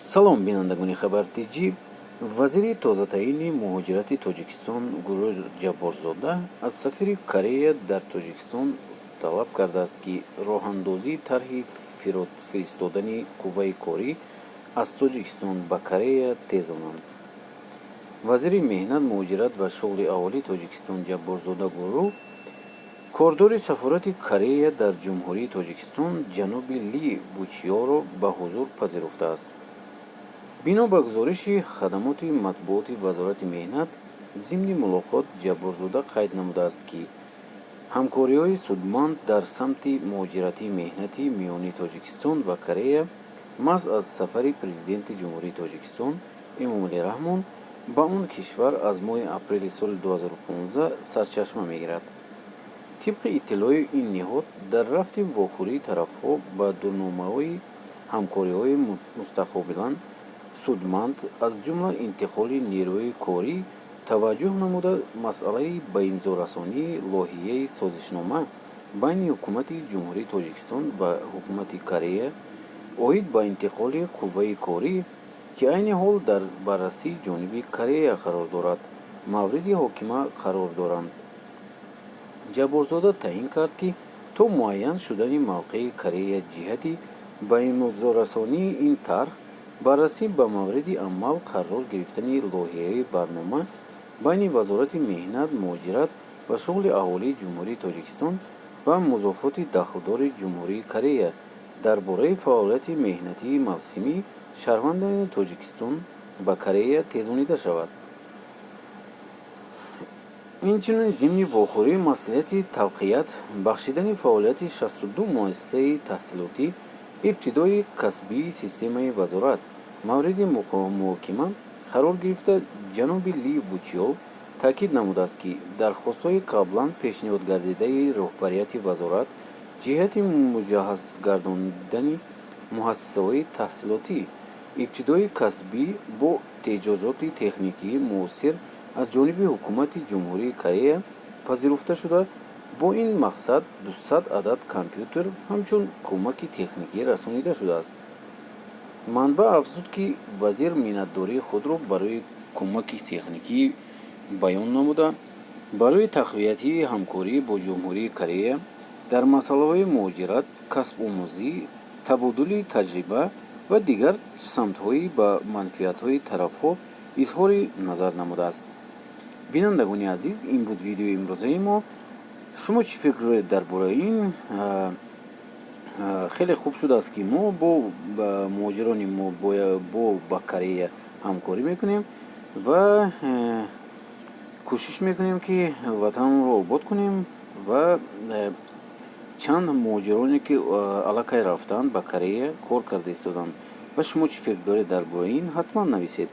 Салом, бинандагони Хабар Тҷ. Вазири тозатаъини муҳоҷирати Тоҷикистон Гулрух Ҷабборзода аз сафири Корея дар Тоҷикистон талаб кардааст, ки роҳандозии тарҳи фиристодани қувваи корӣ аз Тоҷикистон ба Корея тезонанд. Вазири меҳнат, муҳоҷират ва шуғли аҳолии Тоҷикистон Ҷабборзода Гулрух кордори сафорати Корея дар Ҷумҳурии Тоҷикистон ҷаноби Ли Вучиёро ба ҳузур пазируфтааст. Бино ба гузориши хадамоти матбуоти Вазорати меҳнат, зимни мулоқот Ҷабборзода қайд намудааст, ки ҳамкориҳои судманд дар самти муҳоҷиратии меҳнатӣ миёни Тоҷикистон ва Корея маҳз аз сафари Президенти Ҷумҳурии Тоҷикистон Эмомалӣ Раҳмон ба он кишвар аз моҳи апрели соли 2015 сарчашма мегирад. Тибқи иттилои ин ниҳод, дар рафти вохӯрии тарафҳо ба дурнамоҳои ҳамкориҳои мутақобилан судманд, аз ҷумла интиқоли нерӯи корӣ таваҷҷӯҳ намуда, масъалаи ба имзорасонии лоиҳаи созишнома байни Ҳукумати Ҷумҳурии Тоҷикистон ва Ҳукумати Корея оид ба интиқоли қувваи корӣ, ки айни ҳол дар баррасии ҷониби Корея қарор дорад, мавриди муҳокима қарор доранд. Ҷабборзода таъин кард, ки то муайян шудани мавқеи Корея ҷиҳати ба имзорасонии ин тарҳ, баррасӣ ба мавриди амал қарор гирифтани лоиҳаи барнома байни Вазорати меҳнат, муҳоҷират ва шуғли аҳолии Ҷумҳурии Тоҷикистон ва музофоти дахлдори Ҷумҳурии Корея дар бораи фаъолияти меҳнатии мавсимии шаҳрвандони Тоҷикистон ба Корея тезонида шавад. Инчунин, зимни вохӯрӣ маслиҳати тавқият бахшидани фаъолияти 62 муассисаи таҳсилоти ибтидоии касбии системаи вазорат мавриди муҳокима қарор гирифта, ҷаноби Ли Вучиёл таъкид намудааст, ки дархостҳои қаблан пешниҳодгардидаи роҳбарияти вазорат ҷиҳати муҷаҳҳазгардонидани муассисаҳои таҳсилоти ибтидоии касбӣ бо таҷҳизоти техникии муосир аз ҷониби Ҳукумати Ҷумҳурии Корея пазируфта шуда, бо ин мақсад 200 адад компютер ҳамчун кӯмаки техникӣ расонида шудааст. Манбаъ афзуд, ки вазир миннатдории худро барои кӯмаки техникӣ баён намуда, барои тақвияти ҳамкорӣ бо Ҷумҳурии Корея дар масъалаҳои муҳоҷират, касбомӯзӣ, табодули таҷриба ва дигар самтҳои ба манфиатҳои тарафҳо изҳори назар намудааст. Бинандагони азиз, ин буд видеои имрӯзаи мо. Шумо чӣ фикр доред дар бораи ин? Хеле хуб шудааст, ки мо бо муҳоҷирони мо бо ба Корея ҳамкорӣ мекунем ва кӯшиш мекунем, ки ватанро обод кунем ва чанд муҳоҷироне, ки аллакай рафтаанд ба Корея, кор карда истоданд. Ва шумо чӣ фикр доред дар бораи ин, ҳатман нависед.